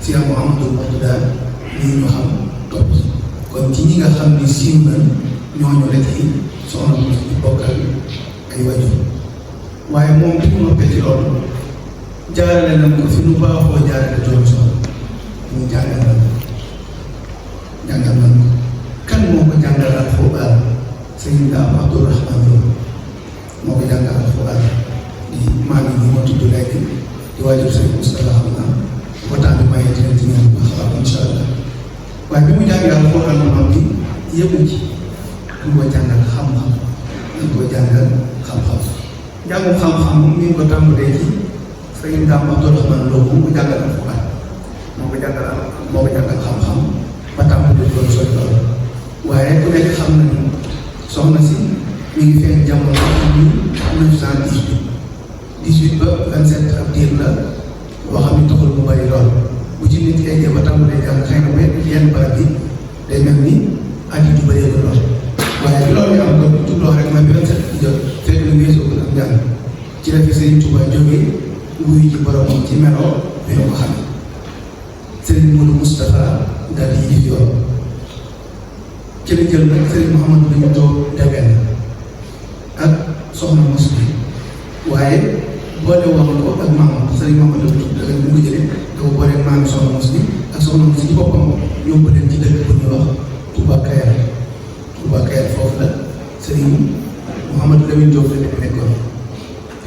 Cheikh Mouhamadou Mourtada lii ñu xam topp kon ci ñi nga xam ni siiw na ñooñu la ci soxna mu ci bokkal ay wajur waaye moom bi mu noppee ci loolu jaarale nañ ko fi nu baaxoo jaarale doomu soxna ñu jàngal nañ ko kan moo ko jàngal alxuraan sëñ Daam Abdourahman Lo moo ko jàngal alxuraan di maam yi ma tudd léegi di waajur sëñ Moustapha xam naa ko temps bi maye dina ci ñëw bu baax a incha allah waaye bi mu jàngee alxuraan ba noppi yëpp ci ñu ko jàngal xam-xam ñu ko jàngal xam-xam njàngum xam-xam mi ngi ko tàmbalee ci sëñ Daam Abdourahman Lo mu ko jàngal alxuraan moo ko jàngal xam-xam ba tàmbalee doon sooy loolu waaye ku nekk xam na ni soxna si mi ngi feeñ jamono 1918 ba 27 ab diir la boo xam ne taxul mu bari lool bu ci nit eggee ba tàmbalee jàng xëy na ba yenn barab bi day mel ni at yi du bëree ba lool waaye bi loolu am ko tuddoo rek mooy 27 jot fekk na weesoo ko ak njàng ci la fi Sëriñ Tuubaa jógee wuyu ji boromam ci meloo bi ñu ko xam Sëriñ Modou Moustapha daal di yëf yoon ci la jël nag Sëriñ Mouhamadou dañu toog degen ak soxna mos bi waaye boole wax ko ak maamam Sëriñ Mouhamadou dañu toog degen bu mu jëlee da ko boole maam soxna mos bi ak soxna mos ci boppam yóbbu leen ci dëkk bu ñuy wax Touba Kayar foofu la Sëriñ Mouhamadou Lamine Diop la nekkoon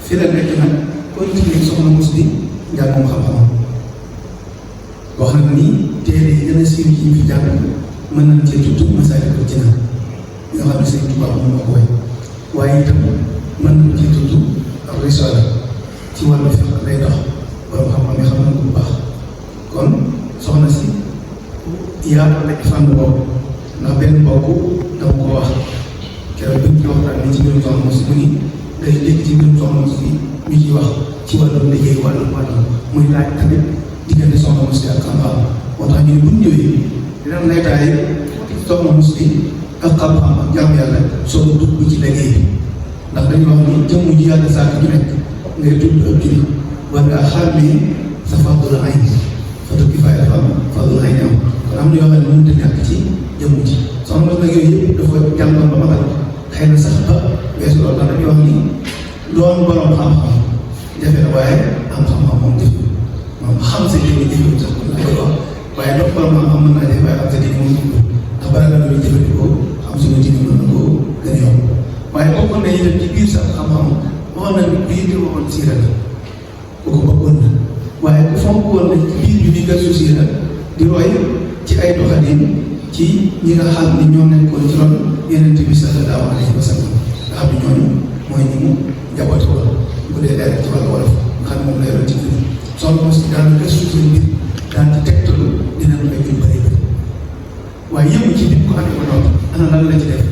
fi la nekk nag continuer soxna mos bi njàngam xam-xamam wax na ni téere yi gën a siiw yi fi jàng mën nañ cee tudd Masaalikul Jinaan yoo xam ne Sëriñ Tuubaa moom moo ko way waaye itam mën nañ cee tudd ak Risaala ci wàllu fiq lay dox borom xam-xam yi xam nañ ko bu baax kon soxna si yaatu la ci fànn boobu ndax benn mbokk dama ko wax keroog bi ñu ci waxtaan ni ci mbirum soxna mos mu ni day léegi ci mbirum soxna mos bi ñu ciy wax ci wàllu liggéey wàllu muy laaj tamit diggante soxna mos bi ak xam-xam moo tax ñu ne bu ñu ñëwee dina lay taay soxna mos bi ak xam-xam ak jàmm yàlla soo dugg ci liggéey bi ndax dañu wax ni jëmm ji yàlla sàkk ju nekk ngay tudd ak julli war ngaa xàmmee sa fadul ayn fatu kifaaya dafa am fadul ayn am kon am na yoo xam ne mënut a ñàkk ci jëmm ji soxna mos nag yooyu yëpp dafa jàngoon ba matal xëy na sax ba weesu loolu dañuy wax ni doon borom xam-xam jafe na waaye am xam-xam moom jafe moom xam sa jëmm jëfewul sax kon la koy wax waaye doon borom xam-xam mën naa jafe waaye am sa jëmm moom jëfewul ndax bari na lu ñuy jëfandikoo xam suñu jëmm mën na koo gën a yomb waaye bokkoon na itam ci biir sax xam-xam waxoon na ni bii di waxoon siira la bu ko bëggoon na waaye ku fonk woon na ci biir bi di gëstu siira di roy ci ay doxalin ci ñi nga xam ni ñoo nekkoon ci ron Yonent bi sallallahu alayhi wa sallam nga xam ne ñooñu mooy ñi mu jaboote woon bu dee leer ci wàllu wolof nga xam ne moom la yoroon ci biir soxna mos daan gëstu seen mbir daan ci tegtalu dina lu ay yu bëri bëri waaye yëpp ci nit ko amee ko noonu ana lan la ci def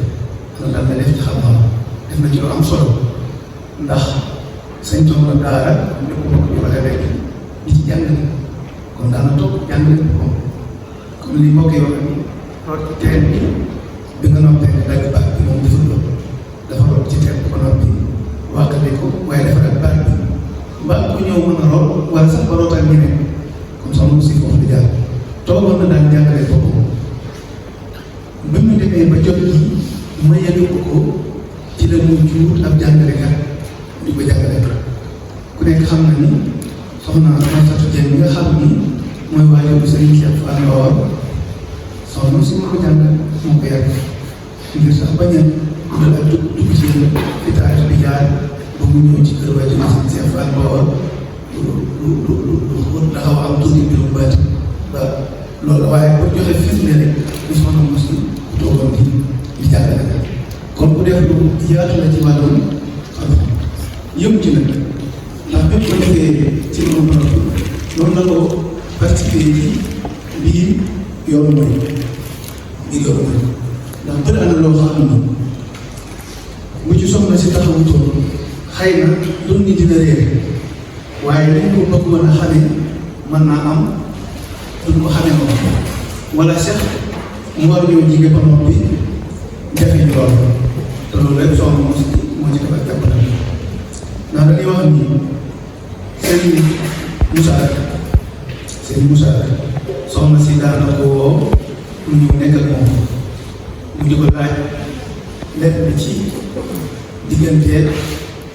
ana lan la def ci xam-xam def na ci lu am solo ndax sañ toog na daara ne ko mbokk ñu waxee léegi di ci jàngale kon daana toog jàngale ko comme li mbokk yi wax root ci teen bi nga noppee nga dagg baat bi moom deful loolu dafa root ci teen bi ko noppi wàqale ko waaye dafa dagg baat bi mbaa ku ñëw mën a root wala sax ba rootal ñeneen comme soxna si foofu di jaar toogoon na daan jàngale boppam ba mu demee ba jot yi ma yëg ko ci la muy jur ab jàngalekat di ko jàngale ku nekk xam na ni soxna Fatou Dieng mi nga xam ni mooy waajur bu Sëriñ Cheikh Fall Mbawar soxna si ma ko jàngal moo ko yàgg ngir sax bañ a dugal ak dugg ci étage bi jaar ba mu ñëw ci kër waajur bu Sëriñ Cheikh Fall Mbawar lu taxaw am tuuti mbirum baati ba loolu waaye bu joxe firnde rek ñu soxna mos ku toogoon di jàngale kon ku def lu yaatu la ci wàllum xam-xam yëpp ci nag ndax bépp ba jógee ci loolu noonu la ko participer ci biir yoonu mooy ndax bëri na loo xam ne bu ci soxna si taxawutoon xëy na dund ni dina réer waaye dañ ko bëgg mën a xamee mën naa am duñ ko xamee moom wala sax mu war ñëw jigéen ba noppi jafe ñu lool te loolu lépp soxna moo ci defal jàppale ndax dañuy wax ni Serigne Moussa soxna si daana ko woo mu ñëw nekk ak moom mu di ko laaj lenn bi ci diggante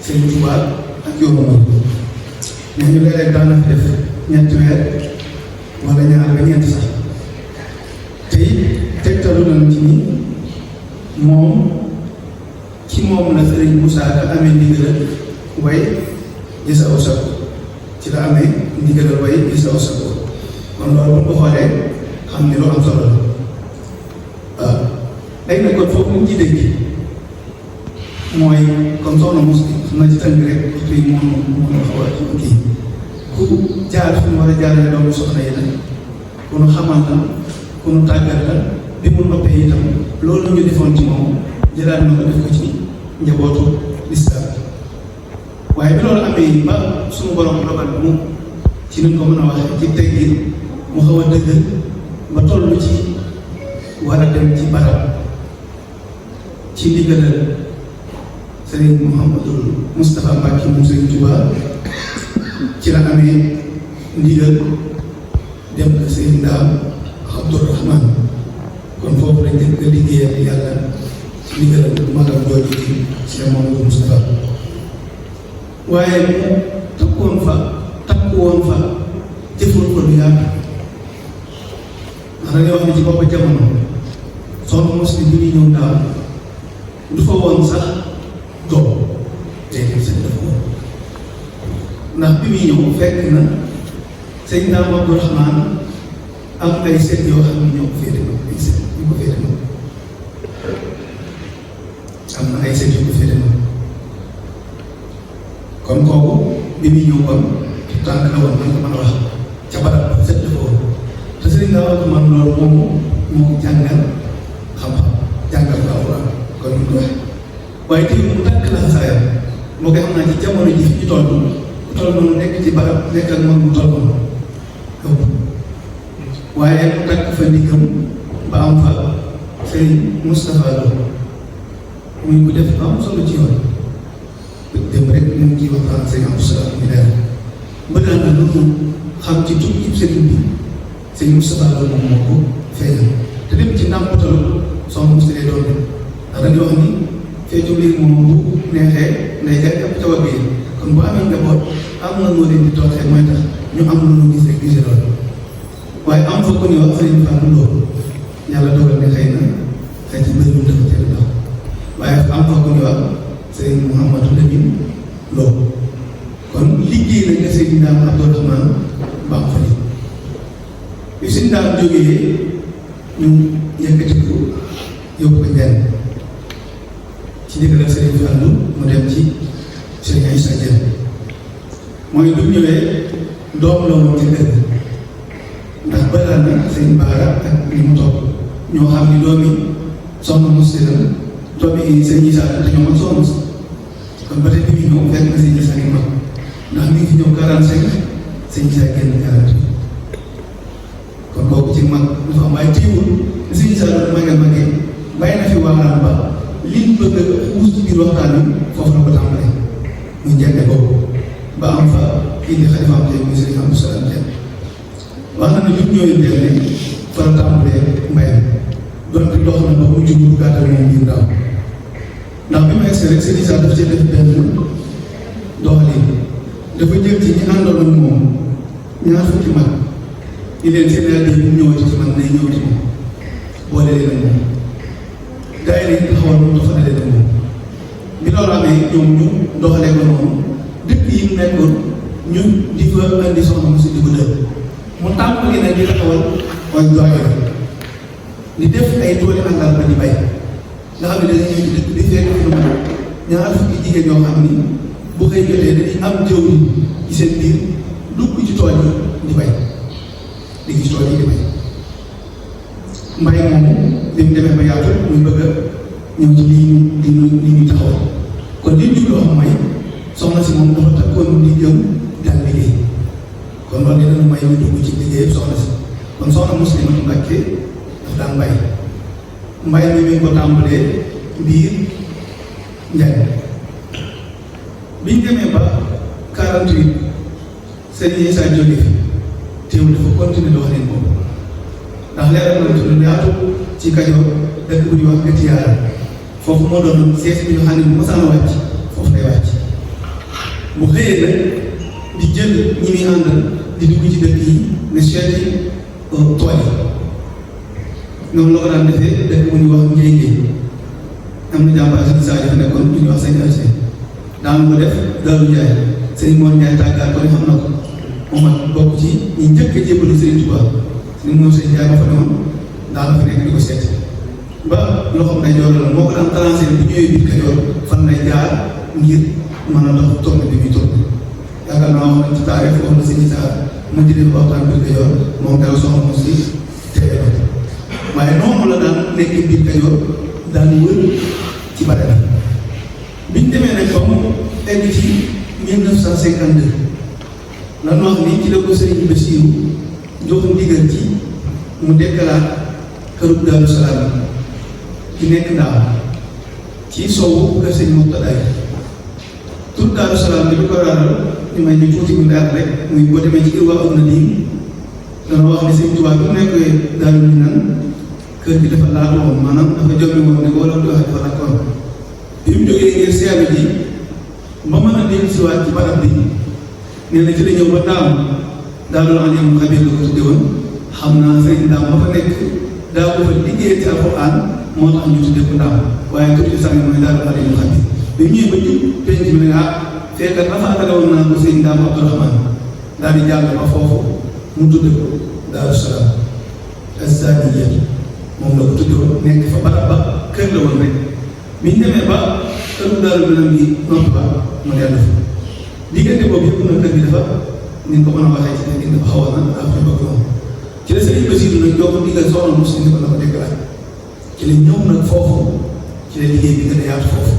seen tubaab ak yoonu moom ne ñu léeg-léeg daan na fi def ñetti weer wala ñaar ba ñeenti sax te it tegtalu nañu ci ni moom ci moom la Sëriñ Moussa Ka amee ndigalal way gis aw sa ci la amee ndigalal way gis aw sa kon loolu bu ko xoolee xam ne lu am solo la waaw léegi nag kon foofu ñu ci dégg mooy comme soxna mos xam na ci tënk rek waxtu yi moom xaw a kii ku jaar fi mu war a jaarale doomu soxna yi nag ku nu xamal la ku nu tàggat la bi mu noppee itam loolu ñu defoon ci moom jëlaat na ko def ko ci njabootu lislaam waaye bi loolu amee ba suñu borom dogal mu ci nuñ ko mën a waxee ci teggin mu xaw a dëgër ba toll ci war a dem ci barab ci ndigalal Sëriñ Mouhamadul Moustapha Mbacke mu Sëriñ Touba ci la amee ndigal dem na Sëriñ Ndaam Abdourahman kon foofu lañ def nga liggéeyal yàlla ndigalal magam jooju ci Sëriñ Mouhamadul Moustapha waaye mu takku woon fa jëfoon ko lu yaatu ndax dañuy wax ne ci bopp jamono soxna Moussa bi ñuy ñëw daaw du fa woon sax doom léegi sëñ dafa woon ndax bi muy ñëw fekk na sëñ Ndaam Abdourahman am ay seet yoo xam ne ñoo ko féete moom ay seet yu ko féete moom am na ay seet yu ko féete moom kon kooku bi muy ñëw kon tànk la woon man ko mën a wax ca barab ba seet dafa woon te sëñ Ndaam Abdourahman loolu moo ko jàngal xam-xam jàngal ko alxuraan kon ñu ko waxee waaye tey mu tànk la xasaayam moo koy xam naa ci jamono ji fi ñu toll noonu nekk ci barab nekk ak moom mu toll noonu waaye mu tànk fa ndiggam ba am fa Sëriñ Moustapha Lo muy ko def ba am solo ci yoon dem rek ñu ngi ciy waxtaan Sëriñ Abdou Salaam mi leer bëgg na lu mu xam ci tur yëpp sëriñ bi Sëriñ Moustapha Lo moom moo ko feeñal te dem ci ndàmpatalu soxna Moussa lay doon ndax dañuy wax ni feetu liir moom bu neexee nday jaay ëpp taw bi kon bu amee njaboot am na moo leen di tooxee mooy tax ñu am lu ñu gis rek gisee loolu waaye am fa ko ñuy wax Sëriñ Fallou Lo yàlla dogal ne xëy na xëy na mbir mi dafa teel a dox waaye am fa ko ñuy wax Sëriñ Mouhamadou Lamine Lo kon liggéey nañ ne Sëriñ Ndaam Abdourahman ba am fa ni bi Sëriñ Ndaam jógee ñu yëkkati ko yóbbu ko njëriñ ci ndigalal Sëriñ Fallou mu dem ci Sëriñ Aïssa Dieng mooy bu ñëwee doom la woon ci kër ndax balaa na Sëriñ Baara ak li mu topp ñoo xam ni doomi soxna Moussa la doomi Sëriñ Issa te ñoo mag soxna Moussa kon ba tey bi ñu ñëw fekk na Sëriñ Issa ngi mag ndax mi ngi fi ñëw 45 Sëriñ Issa génn 40 kon kooku ci mag dafa am ay téewul Sëriñ Issa doon magee bàyyi na fi waaraan ba liñ bëgg a xuus ci biir waxtaan bi foofu la ko tàmbalee muy njëkk boobu ba am fa indi xalifaam tey muy Sëriñ Abdou Salaam Dieng wax na ne ñun ñooy demee fa la tàmbalee mbayam donte dox na ba mu jublu gàttal moom biir daaw ndax bi ma egsi rek Sëriñ Issa daf cee def benn doxalin dafa jël ci ñi àndoon ak moom ñaar fukki mag di leen seen rajo bi ñëwati ci man day ñëw ci moom boole leen ak moom gars yi dañuy taxawal mu doxalee leen ak moom bi loolu amee ñoom ñu doxalee ko noonu dëkk yi mu nekkoon ñu di fa indi soxna Moussa di ko dëkk mu tàmbali nag di taxawal mooy doxee di def ay tooli àndal ba di bay nga xam ne dañuy ñëw ci dëkk bi fekk fi mu ñaar fukki jigéen ñoo xam ni bu koy jotee dañuy am jëw ci seen biir dugg ci tool yi di bay di gis tool yi di bay mbay moomu bi mu demee ba yaatu muy bëgg a ñëw ci lii ñu taxawal kon li ñu jubloo xam mooy soxna si moom dafa takkoon di jëm daan liggéey kon loolu dina may ñu dugg ci liggéey yëpp soxna si kon soxna Muslimatu Mbàkke daf daan mbay mi ngi ko tàmbalee biir Njaay biñ demee ba 48 Sëriñ Issa jóge fi teewul dafa continuer dox leen boobu ndax leeral nañ ci lu yaatu ci Kajoor dëkk bu ñuy wax Gëti Yaara foofu moo doon seeti bi ñu xam ne bu mosaan wàcc foofu lay wàcc bu xëyee nag di jël ñi muy àndal di dugg ci dëkk yi ne seeti tool yi noonu la ko daan defee dëkk bu ñuy wax Ndiaye Guèye am na jàmbaar si saa yi nekkoon bu ñuy wax sëñ Alcé daan ko def Daaru Ndiaye sëñ Mor Ndiaye tàggaat ko ne xam na ko moom ak bokk ci ñi njëkk a jébbalu Sëriñ Tuubaa sëñ Mor Sëñ Ndiaye ma fa ne woon daa la fa nekk di ko seet ba loxoom day joor la moo ko daan tracé bu ñëwee biir Kajoor fan lay jaar ngir mën a dox tourné bi muy tourné yaakaar naa wax nañ ci taarix wax na sëñ Issa mu ci def waxtaan biir Kajoor moom dara soxla mu si teewe waaye noonu la daan nekk biir Kajoor daan wër ci bare bi biñ demee nag ba mu egg ci 1952 lan wax ni ci la ko Sëriñ Bassirou jox ndigal ci mu dekkalaat kërub Daaru Salaam ci nekk Ndaam ci sowu kër Sëñ Murtada tur Daaru Salaam bi ko waral ñu may ñu tuuti bu ndaat rek muy boo demee ci Irwa am na diim dana wax ne Sëñ Tuubaa bi mu nekkee Daaru Minaan kër gi dafa laatu woon maanaam dafa jommi woon ne ko wala di wax dafa lakkoon bi mu jógee ngir seetlu ji ba mën a dellu siwaat ci barab bi nee na ci la ñëw ba Ndaam Daaru Alimul Xabiir la ko tudde woon xam naa sëriñ Ndaam ba fa nekk daa ko fa liggéey ci Alxuraan moo tax ñu tudde ko Ndaam waaye tur ci sànni mooy Daaru Alimul Xabiir bi ñëwee ba jub penc bi ne fekkat dafa àggale woon naa ko sëriñ Ndaam Abdourahmane daal di jàll ba foofu mu tudde ko Daaru Salaam Azzaadiyya moom la ko tudde woon nekk fa barab ba kër la woon rek bi ñu demee ba këru Daaru Minam gi noppi ba mu dellu fa diggante boobu yëpp na kër gi dafa ni ko mën a waxee ci nekk dafa xaw a naan ak ñu bëgg moom ci la Sëriñ Bassirou nag jox ko digal soxna Moussa ni ko na ko déclaré ci la ñëw nag foofu ci la liggéey bi gën a yaatu foofu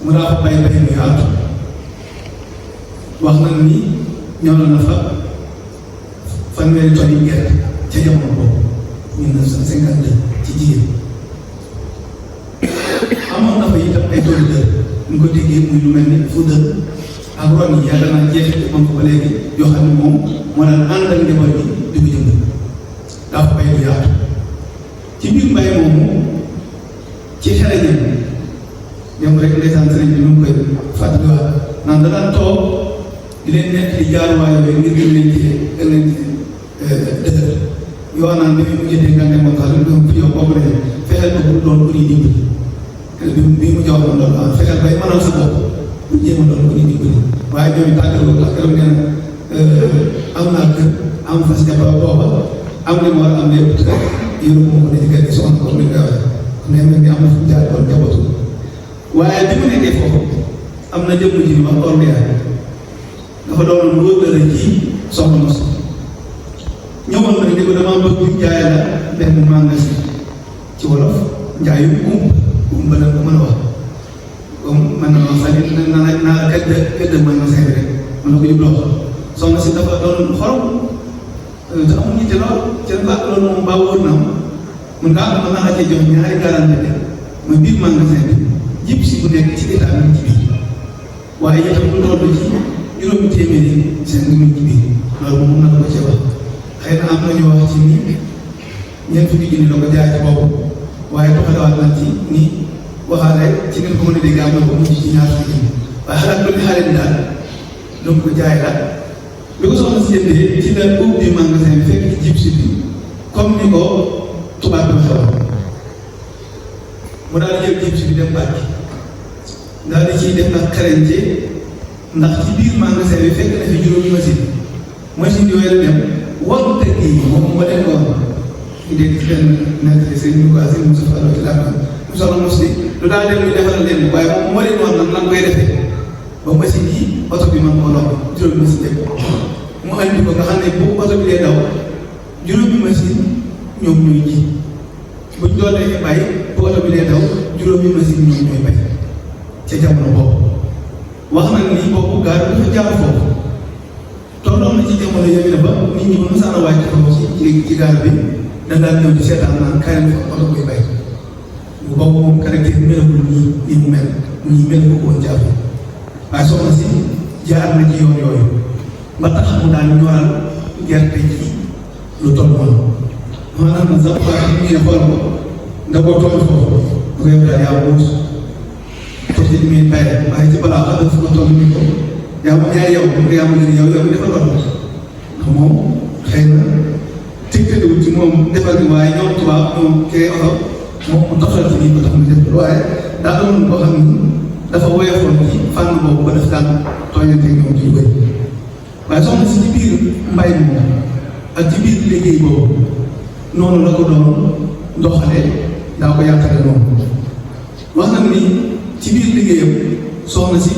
mu daa fa bay mu yaatu wax nañ ni ñoroon na fa fanweeri tonni gerte ca jamono boobu 1952 ci jigéen amoon na fa itam ay toolu dër ñu ko déggee muy lu mel ni fu dër ak ron yi yaakaar naa jeexit moom ko ba léegi yoo xam ne moom moo daan ànd ak njaboot bi di ko jënd daa fa bay bu yaatu ci biir mbay moomu ci xereñam ñoom rek ndeysaan sëriñ bi mu koy fàttaliwaat naan da daan toog di leen nekk di jaaruwaay yooyu ngir gën leen ci dëgër yoo naan dañuy mujjee nga ne moom sax lu mu fi yow boobu la fexeel ba bu doon ku ñuy dimbali bi mu jox loolu waaw fexeel bay mënal sa bopp bu jéem a doon ku ñuy dimbali waaye ñoom it tàggatoo ndax keroog nee na am naa kër am fas jabar booba am li mu war a am lépp rek yéen a ko ne ci kër gi soxna ko ni nga waxee mais mel ni am na fu mu jaar doon jabatu waaye bi mu nekkee foofu am na jëmm ji wax ordinaire dafa doon wóor ji soxna mos ñëwoon na ni ko dama bëgg ñu jaay la benn magasin ci wolof njaayu umb la ko mën a wax comme man na wax sax naa këdd magasin bi rek mën na ko jubloo soxna si dafa doon xorom te amul ñitte lool ca baax loolu moom baa wóor na mun ngaa am mën naa la cee jox ñaari garantie mooy biir magasin bi yëpp si bu nekk ci état bi ci biir waaye itam lu toll ci juróomi téeméeri seen ngi ci biir loolu moom mën na ko cee wax xëy na am nañu wax ci ni ñeent fukki junni la ko jaay ci boobu waaye doxalewaat nañ ci ni waxaale ci ngeen ko mën a dégg am na ko mujj ci ñaar fukki junni waaye xalaat lu ne xale bi daal donc ko jaay la bi ko soxna si jëndee ci la ubbi magasin bi fekk ci jib si bi comme ni ko tubaab bi waxee mu daal di jël jib si bi dem bàcc daal di ciy def nag xarañte ndax ci biir magasin bi fekk na fi juróomi machine yooyu la dem waru tëgg yi moom moo leen ko wax ñu dégg ci benn nekk sëñ ñu ko assi Moussa Fall ci laa mu soxla mos di lu daal dem ñu defaral leen waaye moom moo leen wax nag lan koy defee ba machine yi oto bi man moo lool juróomi machine yëpp mu andi ko nga xam ne bu oto bi dee daw juróomi machine ñoom ñooy ji buñ doolee bàyyi bu oto bi dee daw juróomi machine ñoom ñooy bay ca jamono boobu wax nañ ni boobu gaar dafa jaar foofu tolloon na ci jamono yooyu ne ba nit ñi ba mu saan a wàcc foofu ci gaar bi da daan ñëw di seetaan naan kaay la fa oto koy bay bu boobu moom caractère melagul nii mu mel nii mel ko woon jàpp waaye soxna si jaar na ci yoon yooyu ba tax mu daan ñoral gerte ji lu toll noonu maanaam nag sax waa ñu ngi xool ko nga ko toll foofu nga koy waxee yaa muus pour que ñu ngi bay waaye ci balaa xam fu ko toll nii ko yaa yow yaa ma gën yow yow defal loolu ndax moom xëy na tëkkaliwul ci moom defal gi waaye ñoom tubaab ñoom kee oto moom mu doxal ci nii ko tax mu def waaye daa doon boo xam ni dafa woyofoon ci fànn boobu ba def daan tooñante ñoom ci lu bëri waaye soxna si ci biir mbay mi moom ak ci biir liggéey boobu noonu la ko doon doxalee daa ko yàqale noonu wax na ni ci biir liggéeyam soxna si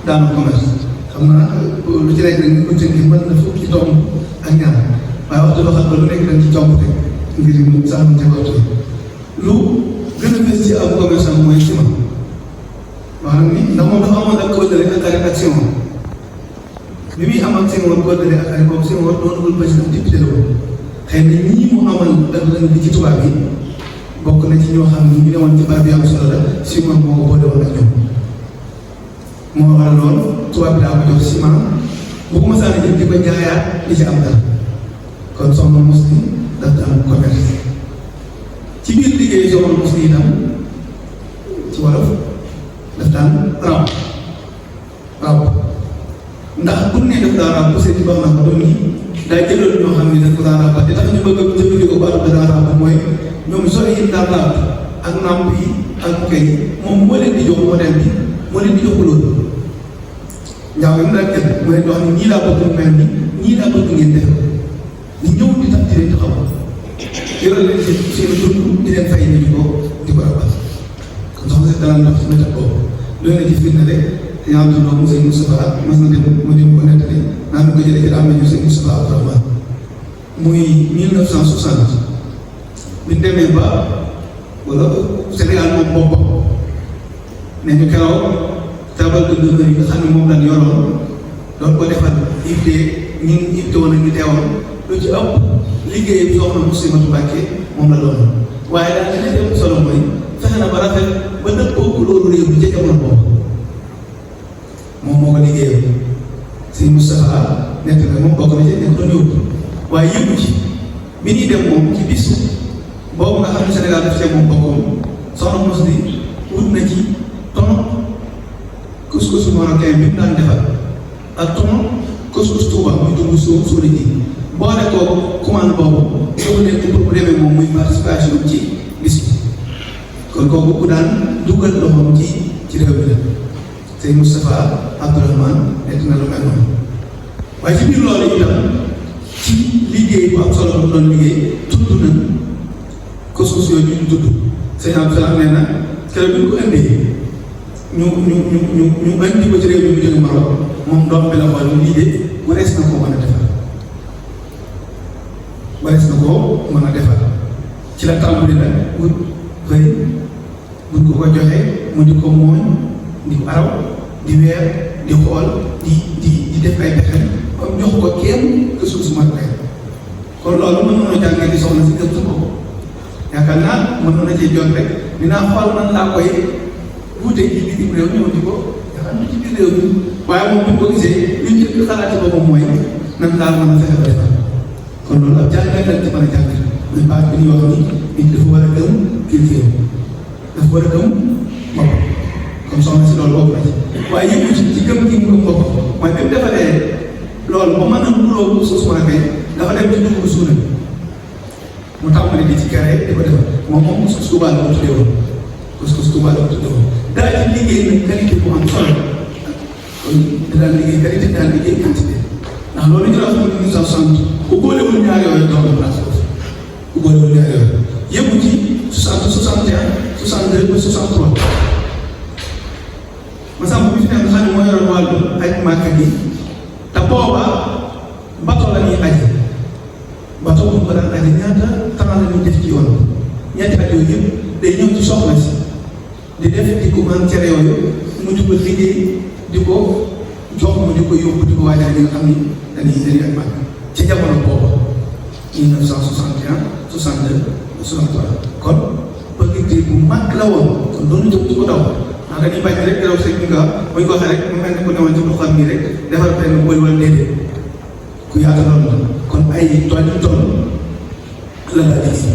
daana commerce xam naa lu ci nekk rek ñu ko tënk mën na fukki tomb ak ñaar waaye waxtu doxal ba lu nekk dañ ci tomb rek ngir mu sax mu waxtu lu gën a fës ci am commerce mooy ciment maanaam ni ndax moom dafa amoon ak kóllëre ak xarit ak Senghor bi muy am ak Senghor kóllëre ak xarit boobu Senghor doonagul président député la woon xëy na ñii mu amal ak lan bi ci tubaab yi bokk na ci ñoo xam ne ñu demoon ci barab yi am solo la Senghor moo ko boole woon ak ñoom moo waral loolu tubaab bi daa ko jox ciment bu ko mosaan a jël di ko jaayaat di ci am dara kon soxna mos ni daf daan commerce ci biir liggéey soxna mos ni itam ci wolof daf daan raw ndax bu ne daf daan raw bu seeti wax na ko doon ni day jëloon ñoo xam ne daf ko daan raw te tax ñu bëgg a jëfandikoo baatu da daan raw mooy ñoom sori yi daan raw ak nàmp yi ak kay moom moo leen di jox modèle bi moo leen di jox loolu njaaw yi mu daan jël mu leen di wax ni ñii laa bëgg mu mel ni ñii laa bëgg ngeen def ñu ñëw di tax di leen taxaw yoral leen seen dund di leen fay ñu di ko rabal kon soxna si daan ndox ci méthode boobu loolu la ci firnde rek yaa ngi doon sëñ Moustapha mas na dem ma dem ko nettali naa ko jëlee ci am nañu sëñ Moustapha Abdourahmane muy 1960 bi ñu demee ba wala Sénégal moom boppam ne ñu keroog tabal de demeure yi nga xam ne moom lañ yoroon doon ko defal invité ñi invité woon ak ñu teewoon lu ci ëpp liggéey bi soxna Muslimatu Mbàkke moom la doon waaye daal li leen solo mooy fexe na ba rafet ba dëppoo ko loolu réew mi ca jamono boobu moom moo ko liggéeyam sëñ Moustapha nekk na moom bokk na ci nekk doon yóbbu waaye yëngu ci bi ñuy dem moom ci bis boobu nga xam ne Sénégal daf see moom bokkoon soxna mos di wut na ci ton couscous marocain bi mu daan defar ak ton couscous Touba muy dugg suuna ji boole ko commande boobu soo leen pour bu demee moom muy participation ci bis bi kon kooku ku daan dugal loxoom ci réew mi la sëñ Moustapha Abdourahmane nekk na lu mel noonu waaye ci biir loolu itam ci liggéey bu am solo bu doon liggéey tudd na couscous yooyu ñu tudd sëñ Abdoulaye nee na keroog bi ñu ko indee ñu indi ko ci réew mi ñu jóge Maroc moom doom bi la xool ñu liggéey warees na koo mën a defar warees na koo mën a defar ci la tàmbali nag wut bëri buñ ko joxee mu di ko mooñ di ko araw di weer di xool di def ay pexe comme jox ko kenn que suuf su mag kon loolu mën nañoo jàngee di soxna si gëm sa bopp yaakaar naa mën na cee jot rek dinaa xool nan laa koy wuute ci bitim réew ñëw di ko yaakaar naa ci biir réew mi waaye moom bu ñu ko gisee li ñu ci xalaat ci boppam mooy nan laa mën a fexe ba defar kon loolu ab jàngat lañ ci mën a jàngat muy baax bi ñuy wax ni nit dafa war a gëm kilifa dafa war a gëm bopp comme soxna si loolu bokk na ci waaye yëngu ci gëm gi mu gëm bopp mooy bi mu defalee loolu ba mën a mënuloo suuf su ma dafa dem ci dugub suuna mu tàmbali di ci kere di ko defal moom suuf Touba la ko tuddee woon suuf Touba la ko tuddee woon daal di liggéey nag qualité bu am solo kon daan liggéey qualité daan liggéey quantité ndax loolu ñu doon wax 1960 ku boolewul ñaar yooyu doon na place foofu ku boolewul ñaar yooyu yëpp ci 60 61 62 ba 63 masam bu fi nekk xam ne moo yoroon wàllu aj màkk gi te booba bato la ñuy aji bato bu ko daan aji ñaata temps la ñuy def ci yoon ñetti at yooyu yëpp day ñëw ci soxla si di def di ko mën cere yooyu mu di ko liggéey di ko jox mu di ko yóbbu di ko waajal ñi nga xam ni dañuy aj màkk ci jamono boobu 1961 62 63 kon bëgg bu mag la woon kon doonu jóg di ko daw ndax dañuy bañ rek keroog sëñ bi nga buñ ko waxee rek mu mel ni ko newoon ci bu xam nii rek defar benn boy wala déedéet ku yaataloon la kon ay tool yu toll la laa liggéey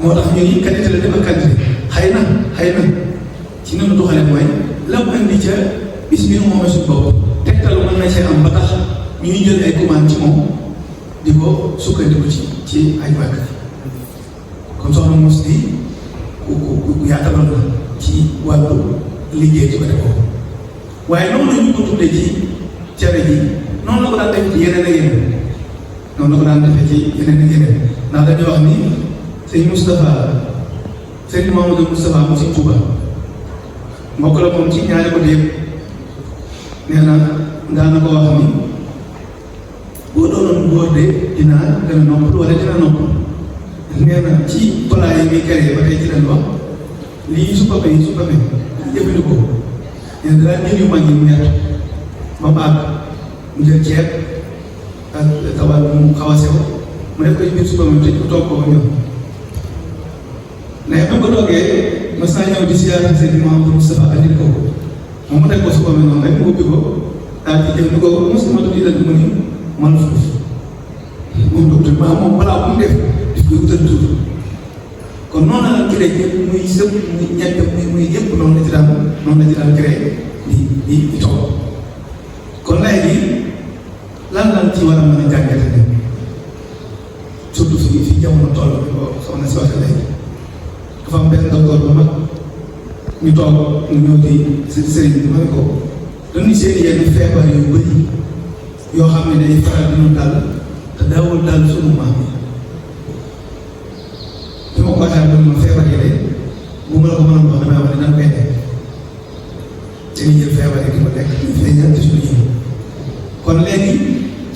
moo tax ñu ni qualité la dafa qualité xëy na ci noonu doxalee mooy la mu indi ca bis bi moom suñu bopp tegtal mën na see am ba tax ñuy jël ay commande ci moom di ko sukkandiku ci ay màgg kon soxna mos di ku yaataloon la ci wàllu liggéey ci côté boobu waaye noonu la ñu ko tuddee ci cere ji noonu la ko daan def ci yeneen ak yeneen noonu la ko daan defee ci yeneen ak yeneen ndax dañuy wax ni sëñ Moustapha sëñ Mamadou Moustapha mu si Touba mbokk la moom ci ñaari côté yëpp nee na daana ko wax ni boo doonoon góor de dinaa gën a noppal wala dina noppal nee na ci plat yi muy créé ba tey ci leen wax lii su pape jëfandikoo nee na danaa jël yu mag yi mu ñett ba mu àgg mu jël ceeb ak tawal mu xaw a sew mu def ko ci biir su pape tëj ko toog ko ba ñëw mais bu ko toogee mos naa ñëw di siyaare seen Mamadou Moustapha andil ko moom mu teg ko su pape noonu rek mu ubbi ko daal di jëfandikoo mos ma tudd leen mu ni man foofu moom docteur moom balaa bu mu def daf koy utal tur kon noonu la créé yëpp muy sëb muy ñett muy yëpp noonu la ci daan créé di toog kon léegi lan ci war a mën a jàngate ne surtout fi jamono toll ko soxna si waxee léegi dafa am benn docteur bu mag ñu toog ñu ñëw di sëriñ bi ma ne ko dañuy seen yenn feebar yu bëri yoo xam ne day faral di ñu dal te daawul dal sunu maam yi ma ko waxee ba ma feebar yi de bu ma la ko mënoon wax damay wax ne dana koy nekk dañuy jël feebar yi di ko lekk ñu feeñal ci suñu yëngu kon léegi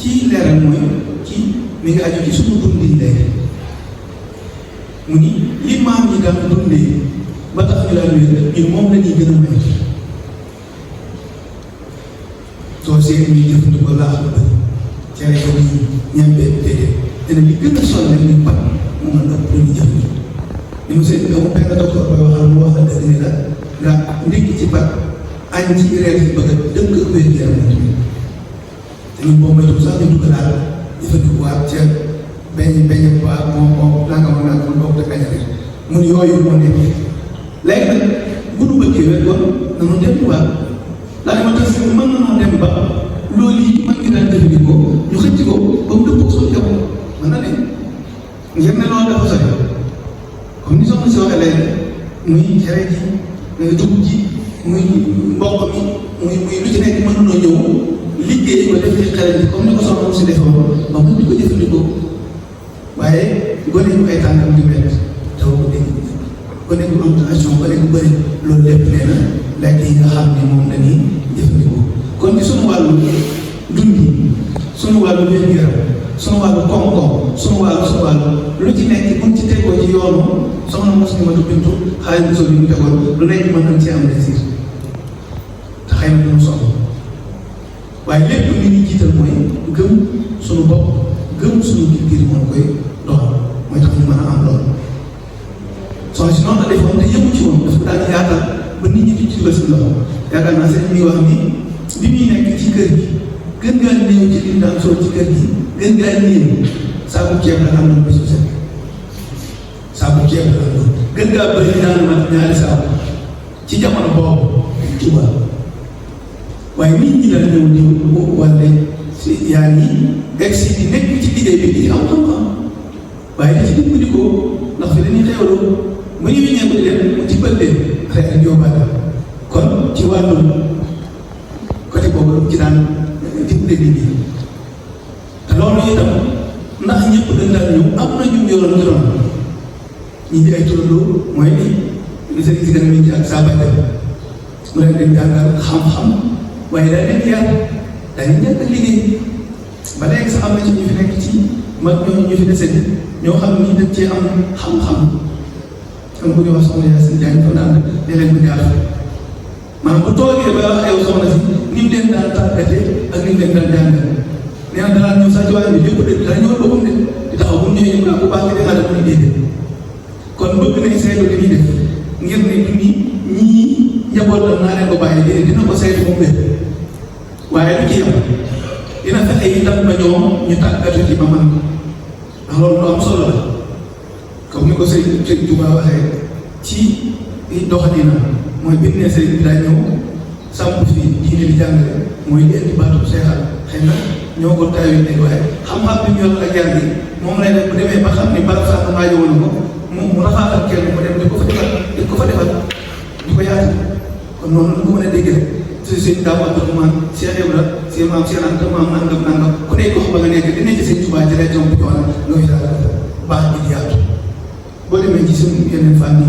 ci leeral mooy ci mi ngi aju ci suñu dund yi léegi mu ni li maam yi daan dundee ba tax ñu daan wér ñun moom la ñuy gën a may soo seet ñuy jëfandikoo laax lu bëri cere ko ni ñembe déedéet dina li gën a sonn rek ñu pat mu mën a ëpp lu ñu jëfandikoo li mu seet nga mu benn docteur koy waxal mu wax la dëgg ni la nga ndékki ci pat añ ci reer yi bëgg a dëkk ak wér gi yaram tamit te ñun boo moytu sax ñu dugg daal jëfandikoo waat ca beñ waa moom nanga bokk te kañ rek mun yooyu moo nekk léegi nag bu nu bëggee wér kon nanu delluwaat daal ma tax mën na noo dem ba loolu yi mën ngi daan jëfandikoo ñu xëcc ko ba mu dëppoo suñu jamono mën na ne ngir ne loolu dafa sori comme ni soxna si waxee léegi muy cere ji dugub ji muy mboq mi muy lu ci nekk mën na noo ñëw liggéey ba def ci xel bi comme ni ko soxna si defoon ba mën di ko jëfandikoo waaye gone ñu ay tànkam di mett taw ko dégg gone bu am tension gone bu bëri loolu lépp nee na lekk yi nga xam ne moom la ñuy jëfandikoo kon ci sunu wàllu dund yi sunu wàllu wér-gu-yaram sunu wàllu koom-koom sunu wàllu lu ci nekk buñ ci tegoo ci yoonu soxna mos ni ma du bintu xaalis bu sol yi mu tegoon lu nekk mën nañ ci am désir te xëy na duñu soxla waaye lépp li ñuy jiital mooy gëm sunu bopp gëm sunu biir moom koy doxal mooy tax ñu mën a am loolu soxna si noonu la defoon te yëngu ci woon daf ko daan yaatal ba nit ñi di ci dugal seen loxo yaakaar naa seen mi wax ni bi muy nekk ci kër gi gën ngaa néew ci li mu daan sol ci kër gi gën ngaa néew saabu ceeb la am na bésu set saabu ceeb la am na gën ngaa bëri daan mat ñaari saabu ci jamono boobu Tuuba waaye nit ñi daan ñëw ñëw wala si yaa ngi egg si di nekk ci liggéey bi di am xam-xam waaye di ci dimbali ko ndax fi dañuy xewlu mu ñu ñeeku leen mu ci bël leen xëy na yóbbaale kon ci wàllum côté boobu ci daan dimbali nit ñi te loolu itam ndax ñëpp dañ daan ñëw am na ñu yoroon juróom ñi di ay turandoo mooy li sëriñ si gën a ci ak saa bay mu leen dañ jàngal xam-xam waaye daa leen yar dañuy njëkk a liggéey ba léegi sax am na ci ñu fi nekk ci mag ñooñu ñu fi dese ñoo xam ni dañ cee am xam-xam xam bu ñu wax soxna Yacine Diagne fa naan ne leen di gaaf maanaam bu toogee ba wax yow soxna si ni mu leen daan tàggatee ak ni mu leen daan jàngal nee na danaa ñëw sax ci waaye bi lépp de dana ñëwal boppam de di taxaw bu ñëwee ñu bu baax nga defal ak muy dégg kon bëgg nañ seetlu li ñuy def ngir ne du ni ñii njabootam naa leen ko bàyyi déedéet dina ko saytu moom wér waaye du ci yam dina fexe itam ba ñoom ñu tàggatu ci ba man ndax loolu lu am solo la comme ni ko Sëriñ Tuubaa waxee ci doxalina mooy bi ne sëriñ bi daa ñëw samp fi diine di jàngale mooy indi baatu seexal xëy na ñoo ko taawee léegi waaye xam-xam bi ñu yor ak yar gi moom lay def bu demee ba xam ni barab sax maa yowoon ko mu rafaatal kenn mu dem di ko fa defal di ko yaatu kon noonu lu ko mën a dégg rek sëñ Daaw Abdourahmane Cheikh Ibra seen maam Cheikh Anta maam nangam ku nekk gox ba nga nekk dinañ ci sëñ Tuubaa ci région bi jox la looy daal baax bi di yaatu boo demee ci suñu yeneen fànn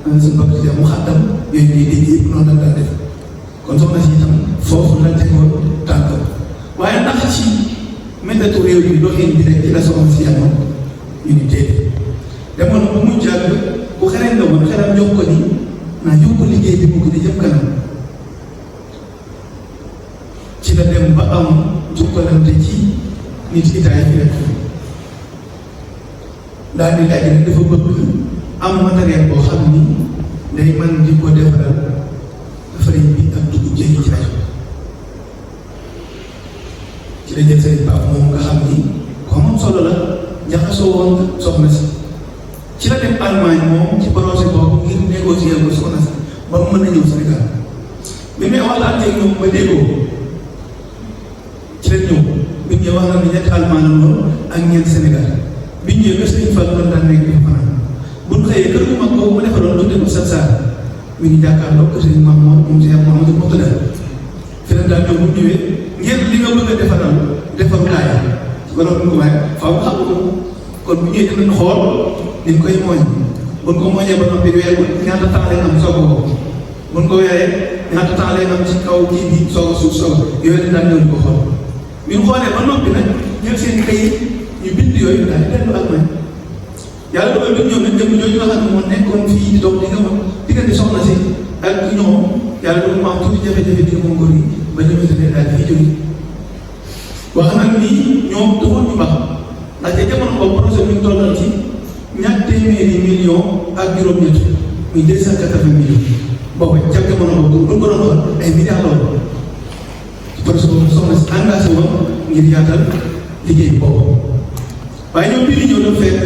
yi suñu bopp di mu xàttam yooyu ñuy dégg yëpp noonu la daan def kon soxna si itam foofu la tegoon tànkam waaye ndax ci méthode réew yi doxin bi rek ci la soxna si yamoon ñu ni déedéet demoon ba mu jàgg bu xereñ la woon xeram jox ko ni naa yóbbu liggéey bi mu gën a jëm kanam ci la dem ba am jukkalante ci nit itaay fi rek daal di laaj ne dafa bëgg am matériel boo xam ni day mën di ko defaral farine bi ak dugub jënd ci rajo ci la jël sëriñ Pape moom nga xam ni ko moom solo la jaxasoo woon soxna si ci la dem Allemagne moom ci projet boobu ngir négocier ko soxna si ba mu mën a ñëw Sénégal bi may waxtaan ak ñoom ba déggoo ci la ñëw bi ñu wax na ni ñetti Allemagne la woon ak ñeenti Sénégal bi ñu ñëwee sëriñ Fall doon daan nekk di fanaan bu ñu xëyee kër gu mag boobu mu defaroon tuddee ko Sarsara mi ngi jàkkaarloo kër sëriñ moom si Mamadou Mourtada fi la daan ñëw bu ñëwee ngeen li nga bëgg a defaral defarukaay ba loolu ko waaye faaw xam ko kon bu ñëwee dinañ xool ni ñu koy mooñ bu ñu ko mooñee ba noppi weer ñaata temps lay am soog a ko bu ñu ko weeree ñaata temps lay am ci kaw ji bi soog a suuf soog yooyu dañ daan ñëw di ko xool bi ñu xoolee ba noppi nag jël seen kayit ñu bind yooyu daal di dellu ak man yàlla dogal bi ñëw nag jëm jooju nga xam ne moo nekkoon fii di dox di nga wax diggante soxna si ak ñoom yàlla dogal mu am tuuti jafe-jafe di ko ngóor yi ba ñëwee tamit daal di fi jóge wax nag ni ñoom taxul ñu baax ndaxte jamono boobu projet bi ñu tollal ci ñaar téeméeri million ak juróom-ñett muy 280 millions boobu ca jamono boobu bu ñu ko doon wax ay milliards la woon ci projet boobu soxna si engagé woon ngir yaatal liggéey boobu waaye ñoom bii di ñëw doon fekk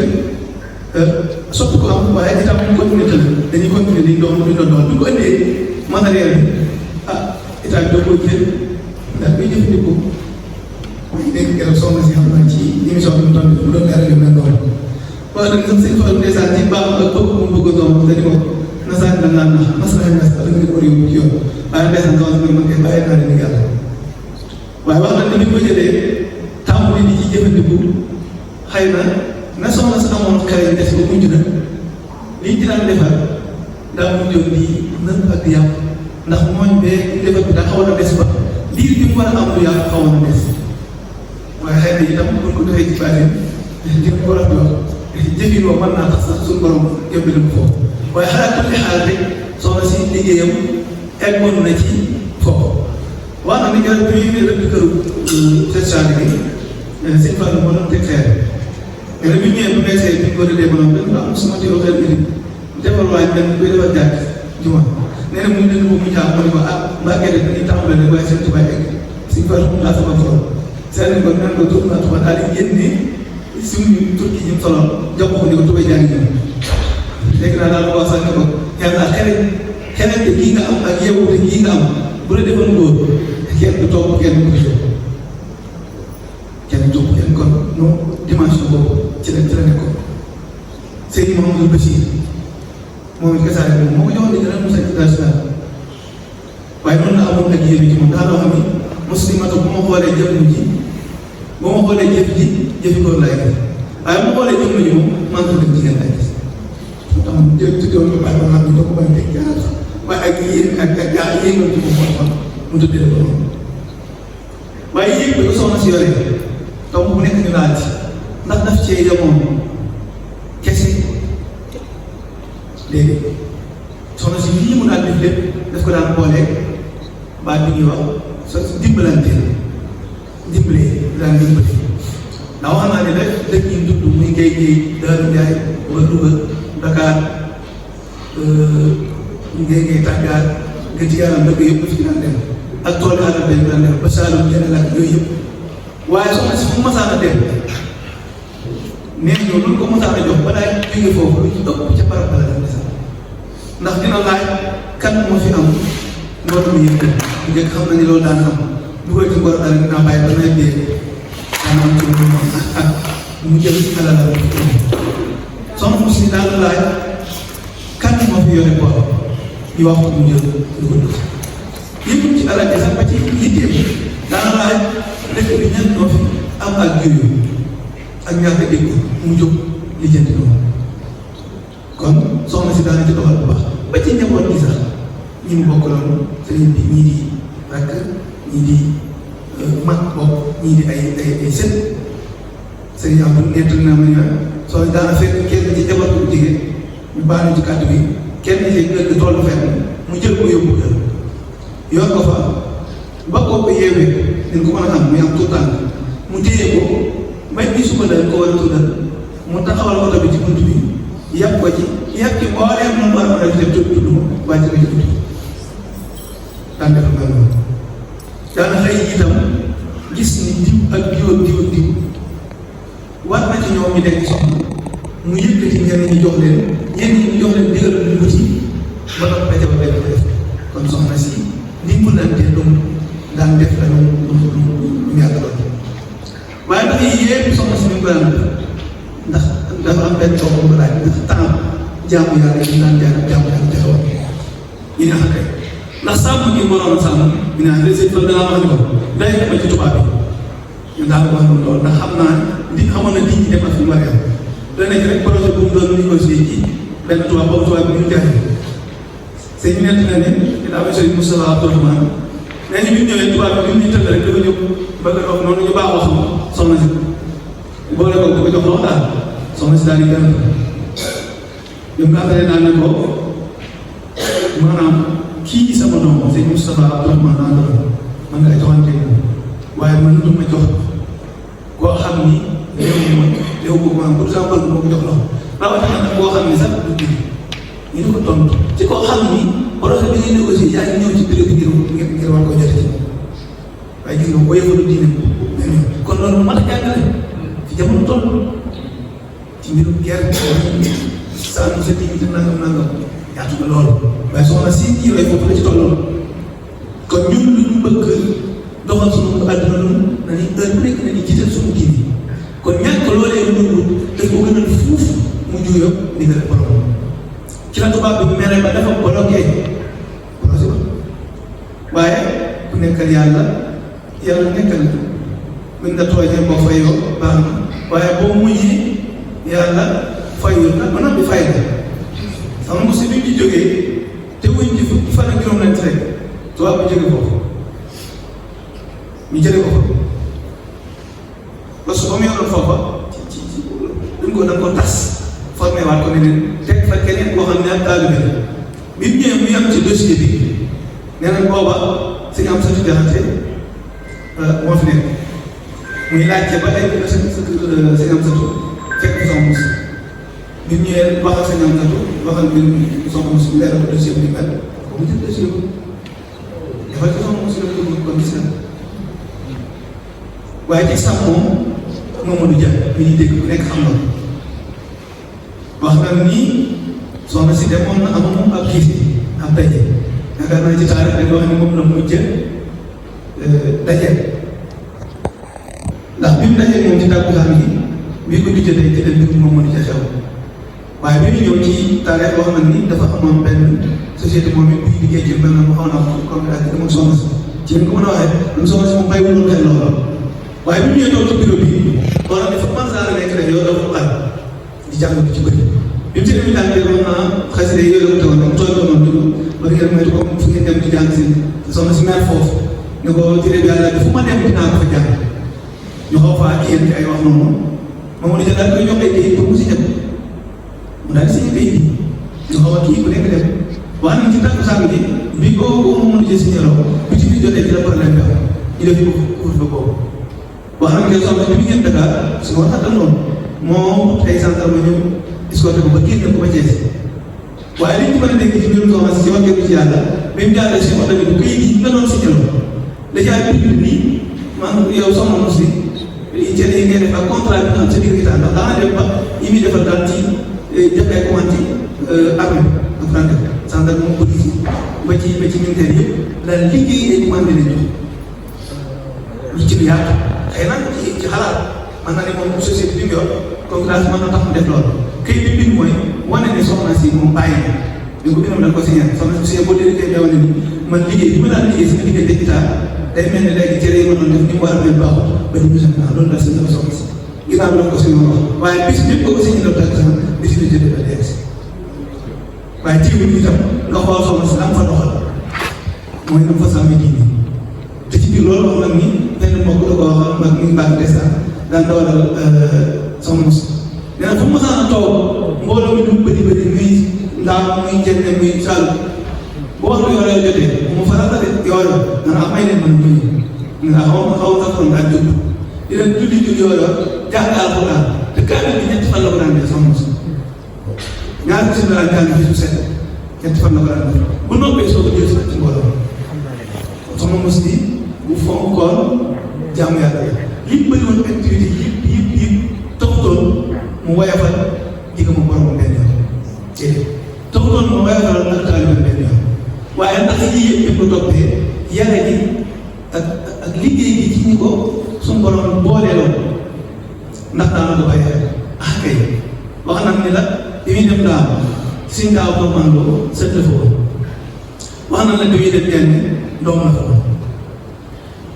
sotti ko am waaye itam ñu continué tamit dañuy continué di doon bu ñu ko indee matériel bi état bi doo ko jël ndax kuy jëfandikoo mooy dégg keroog soxna si xam naa ci émission bi mu toll bu doon leeral yu mel noonu waaye nag sax sëñ Fall ndeysaan ci baax ak bëgg mu bëgg a doon dañu ko nasaan da naan nax masalaay nas ak nga ko réew ci yoon waaye ndeysaan soxna si man kay bàyyi naa leen yàlla waaye wax na ni ko jëlee tàmbali di ci jëfandiku xëy na soxna si amoon xëy des ba mujj na liñ ci daan defar daa mujjoon di nëb ak di yàq ndax mooñ bee defar bi daa xawoon a des ba liir bi mu war a am lu yàqu xawoon a des waaye xëy na itam buñ ko defee ci baatin jëf ko rafet wax jëfin woo mën naa tax sax suñu borom yóbbu ko foofu waaye xalaat kulli xaal rek soxna si liggéeyam eggoon na ci foofu wax na ni garab bi muy rëdd këru session bi sëñ Fall moo doon teg xeer mais bi ñëwee bu nekkee bi ñu ko dee ba noonu dafa am sama teew xel bi defar waaye benn koy defar jàkk juma nee na mu ne mu jàpp ma ne ko mbàkkee de dañuy tàmbale rek waaye seen tubaab egg sëñ Fall mu laa sama borom seen ko naan ko tur naa tubaab daal di génne suñu turki yi mu solo jox ko ni ko tubay jaa ngi ñëw léegi naa daal wax sax ne ko yàlla xereñ te gii nga am ak yeewu te gii nga am bu la defoon góor kenn du toog kenn du ko kenn toog kenn kon non dimension boobu ci la nekkoon Sëriñ Mamadou Bachir moom it kasaare moom moo ko joxoon di gën a musal ci daal waaye noonu la amoon ak yéen ci moom daa loo xam ni muslimatu bu ma xoolee jëmm ji bu ma xoolee jëf ji jëfi góor laay gis waaye bu ma xoolee jëmm ji moom man ko dem jigéen laay gis moo tax mu jël tuddoon ko bàyyi ma xam ne doo ko bañ teg jaar waaye ak yéen ak gaa yéegal ci moom moo tax mu tuddee ko noonu waaye yéeg bi ko soxna si yore taw bu nekk ñu laaj ndax daf cee yemoon kese léegi soxna si lii mu daan def lépp daf ko daan booleeg baat bi ñuy wax soo dimbalante dimbalee daan dimbali ndax wax naa ne rek dëkk yi tudd muy Géej Géej Daaru Njaay ba Louga Dakar Géej Géej Tàggaar gëj yàlla dëkk yëpp fi daan dem ak tool yi àll bi daan dem ba Saalum yeneen ak yooyu yëpp waaye soxna si fu mu masaan a dem nee ñoo lu ko mosaan a jox balaa jóge foofu lu ci ëpp ca barab bala dem desal ndax dina laaj kan moo fi am ngor mi yëpp bu njëkk xam na ni loolu daan am dugal ci ngor dara dinaa bàyyi ba nawet dee daanaka ci lu mu jël ci alalam soxna si daan laaj kan moo fi yore boor ñu wax ko mu jël dugal ko yëpp ci alal ji sax ba ci yitteem daan laaj dëkk bi ñan ñoo fi am ak jiw ak ñàkk a dégg mu jóg lijjanti loolu kon soxna si daana ci doxal bu baax ba ci njaboot gi sax ñi mu bokk loolu sëriñ bi ñii di rakk ñii di mag bopp ñii di ay sët sëriñ Abdou nett na ma ne soo daana fekk kenn ci njaboot bu jigéen ñu baal ci kàddu bi kenn ci dëkk tollu fenn mu jël ko yóbbu kër yor ko fa ba ko yeewee dañ ko mën a am muy am tout temps mu téye ko may bi suba dañ ko war a tuddal mu taxawal oto bi ci bunt bi yàpp ko ci yàpp ci mbooleem moom war a def tudd ma wàcc ko ci bunt bi daan def mel noonu daana xëy itam gis ni diw ak diw ak diw ak diw war na ci ñoom ñu nekk soxna mu yëkkati ñenn ñi jox leen ñenn ñi jox leen digal lu wuti ba doon daje ba benn def kon soxna si dimbalante daan def la lu yàgg lool waaye ndax yii yëpp soxna si ñu ko daan ndax dafa am benn coow bu laaj ndax temps jaamu yàlla yi naan jaamu yàlla joxewoon yi nga xam ne ndax sàmm gi mënoon sàmm ñu naan réseau bi danaa wax ni ko day dem ci tubaab bi ñu daal ko wax loolu ndax xam naa li xamoon na nit ñi dem ak fi mu war a am dana ci rek projet bu mu doon négocier ci benn tubaab boobu tubaab bi ñu jaay sëñ bi nett na ne dina am sëñ Moustapha Abdourahmane nee ñu bi ñëwee tubaab bi ñu tëdd rek dafa ñëw bëgg a wax noonu ñu baax wax soxna si boole ko di ko jox loxo daal soxna si daal di gërëm bi mu gàttalee daal ne ko maanaam kii sama doom sëñ Moustapha Abdourahmane naa doon man nga joxante waaye man du ma jox koo xam ni léew ko maanaam pour ça bëgg moo ko jox loxo rawatina nag koo xam ni sax du dégg ñu ne ko tontu ci koo xam ni projet bi ngay négocier yaa ngi ñëw ci bureau bi ngir war ko jote ci waaye gis nga ko yëfalu diine kon loolu mat a jàngale ci jamono toll ci mbirum gerte sànni sa dignité nangam yaatu na loolu waaye soxna si kii yooyu foofu la ci tolloon kon ñun lu ñu bëgg doxal suñu àdduna noonu dañuy heure bu nekk nañu jiital suñu kii bi kon ñàkk loolee lu ñu daf ko gënal fuuf mu juyoo ndigal borom ci la tubaab bi mere ba dafa bloqué projet ba waaye ku nekkal yàlla nekkal buñ la tooñee boo fayoo baax na waaye boo muñee yàlla fayul na ba noppi fay la sama mos bi ñu jógee te wuñ ci fukki fan ak juróom lañ ci rek tubaab bi jóge foofu ñu jëlee ko fa parce que ba mu yoroon foofa ci duñ ko da ko tas formé waat ko ne leen teg fa keneen boo xam ne ak taalibe la bi mu ñëwee mu yem ci dossier bi nee nañ booba si am sati jaxante moo fi nekk muy laajte ba tey si am satu fekk sama mos bi mu ñëwee wax ak si am satu waxal bi sama mos leeral ko dossier bi mel ba mu jël dossier bi dafa ci sama mos la ko kon gis na waaye ci sax moom Mamadou Dia mi ñuy dégg ku nekk xam na wax na ni soxna si demoon na am moom ab xiif am daje yaakaar naa ci taarix dañoo wax ne moom la mujj daje ndax bi mu dajee moom ci tàkkusaan gi bii ko dijjatee ci leen moom mënu ca xew waaye bi ñu ñëw ci taarix wax na ni dafa amoon benn société moom it buy liggéey ci mel na mu xaw na comme daal di dem ak soxna si ci li ko mën a waxee même soxna si moom bay wuloon xel loolu waaye bi ñu ñëwee toog ci bureau bi wala dafa commencé à nekk rek yow dafa xaar di jàng bi ci bëri bi mu ci demee daal di wax naa xasida yooyu la ko tegoon mu tooy ko noonu ba ngeen moytu comme fu ngeen dem di jàng si soxna si meer foofu ne ko téere bi yàlla fu ma dem dinaa ko fa jàng ñu xaw faa kiyeen ci ay wax noonu moom di daal koy jox ay kayit pour mu si ñëpp mu daal di signé kayit yi ñu xaw a kii ku nekk dem wax nañ ci takkusaan gi bi ko moom mën a signé loo bi ci biir jotee ci la problème bi am ñu def ko couvre-feu boobu wax nañ ko soxna bi bi ngeen Dakar su ma waxtaan noonu moom ay gendarme ñëw escorté ko ba génne ko ba Thiès waaye li ñu mën a dégg ci mbirum soxna si ci wax ci yàlla bi mu jàllee si oto bi du kayit yi nga doon signé loo da caa bind nii maanaam yow soxna si cere yi ngay def ak contrat bi nga am sa biir état ndax daanaka def ba yi muy defal daal ci def ay commande ci armée ak franque gendarme moom police ba ci militaire yëpp daal liggéey ay commande lañ jox lu ci yaatu xëy na ci xalaat mën na ne moom société bi mu yor concurrence mën na tax mu def loolu këy bi bind mooy wane ne soxna si moom bàyyi na bi ko bindam dañ ko signé soxna si boo déggee day wane ni man liggéey bi ma daan liggéey si nga diggante état day mel ne léegi cere yi ma doon def ni mu war a mel baaxut ba ñu mise naa loolu daal si dama soxna si ginnaaw bi doon ko signé wax waaye bis ñëpp ko signé la tak sax décidé de la DRC waaye teewul itam nga xool soxna si am fa doxal mooy am fa sàmm diine te ci biir loolu wax nag ni benn mbokk da ko waxal mag mi ngi baax ndeysaan daan dawalal soxna si nee na fu mu mosaan a toog mbooloo mi du bëri muy ndaam muy jënd muy saalu bu waxtu yoo jotee mu faral la de yooyu dana am ay leen mën muy nga xaw ma sax daal jóg di leen julli yooyu jàng alxuraan te kaamil bi ñetti fan la ko daan def soxna si ñaar bi si daan jàng bi su set ñetti fan la ko daan def bu noppee soo ko jël si ci mbooloo soxna mos bi bu fonkoon jaamu yàlla li bëri woon activité yëpp taxutoon mu woyofal jigéen mu borom benn yoon taxutoon mu woyofal ak taalibe benn yoon waaye ndax yii yëpp ko toppee yare ji ak liggéey gi ci ñi ko suñu borom booleeloon ndax daana ko bàyyi xel ah kay wax nañ ni la bi muy dem daaw suñ daaw ko man loo sët la fa woon wax nañ la bi muy dem jenn doom la fa woon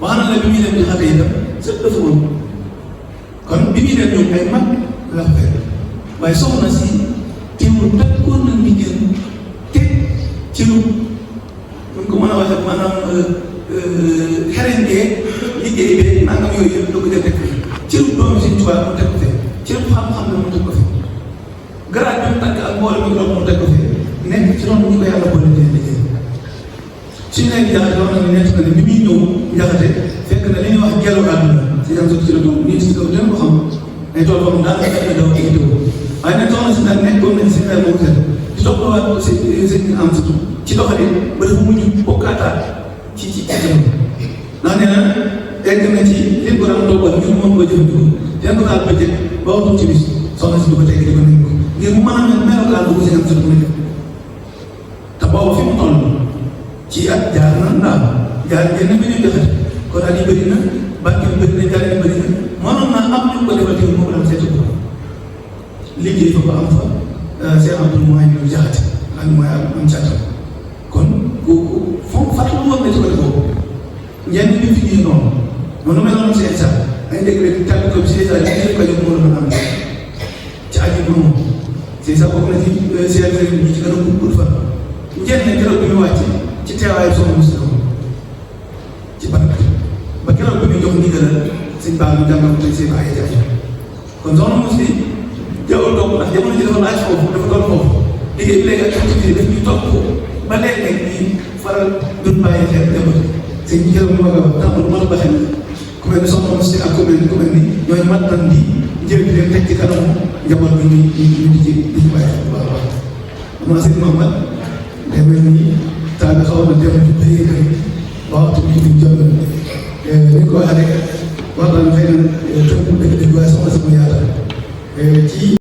wax nañ la bi muy dem di xate itam sët la fa woon kon bi muy dem ñoom ay mag la fekk waaye soxna si teewul takkoon na liggéey te ci lu ñu ko mën a waxee maanaam xereñ bee liggéey bee nangam yooyu yëpp da ko jël teg fi ci lu doomu si tubaab mu teg ko fi ci lu xam-xam la mu teg ko fi garaaj bi mu takk ak mboolem mi doon mu teg ko fi nekk ci noonu ñu ko yàlla boole leen liggéey suñu nekk jaxate wax na ne nekk na ne bi muy ñëw jaxate fekk na li ñuy wax gelu àdduna si dem ci la doom nit si kaw dina ko xam ay tool boobu daal nga xam ne daw ay dëw waaye nag soxna si nag nekkoon nañ si xel moom seen di toppalaat si am surtout ci doxalin ba dafa mujj bokkaataat ci jamono ndax nee na egg na ci li ko daan toogal ngir moom ko jëfandikoo dina ko taal bëccëg ba waxtu ci bis soxna si du ko tegg di ko nekk ko ngir mu mën a mel melokaan bu ko si am surtout mu nekk te boobu fi mu toll ci at jaar na ndaam jaar génn bi ñuy joxate kon at yi bëri na bànk yi bëri na jaar yi bëri na mënoon naa am ñu ko defal teewul moo ko daan seetu ko liggéey fa ba am fa Cheikh Abdoul mooy ñu jaxate xam mooy am càttam kon kooku foofu fàttali woon na ci côté boobu ñenn ñi fi ñuy noonu meloon si état ay dégg rek tàgg ko si état yi ko jox moo la am ci aji moom c'est ça bokk na ci CRD ñi ci gën a gudd fan ñenn keroog bi ñu wàcc ci teewaayu soxna Moussa ci barab ba keroog bi ñu jox ndigal sëñ Ba ñu jàngal ko seen ay jaay kon soxna Moussa jaww toog ndax jamono ji dafa laaj foofu dafa doon foofu liggéey bi léegi ak activité daf ñuy topp ba léegi nag ñuy faral doon bàyyi xel jamono sëñ bi keroog ñu wax a tàmbali mën a baxee ku mel ni soxna Moussa ak ku mel ni ñooñu mat nañ di jël di leen teg ci kanamu njaboot bi ñu di ci bàyyi xel bu baax a baax. am naa sëñ Mamadou day mel ni temps bi xaw na dem ci bëri kër ba waxtu bi ñu jot ni ko waxee rek wax dëgg xëy na tënk dëgg-dëgg waaye soxna sama yaata ci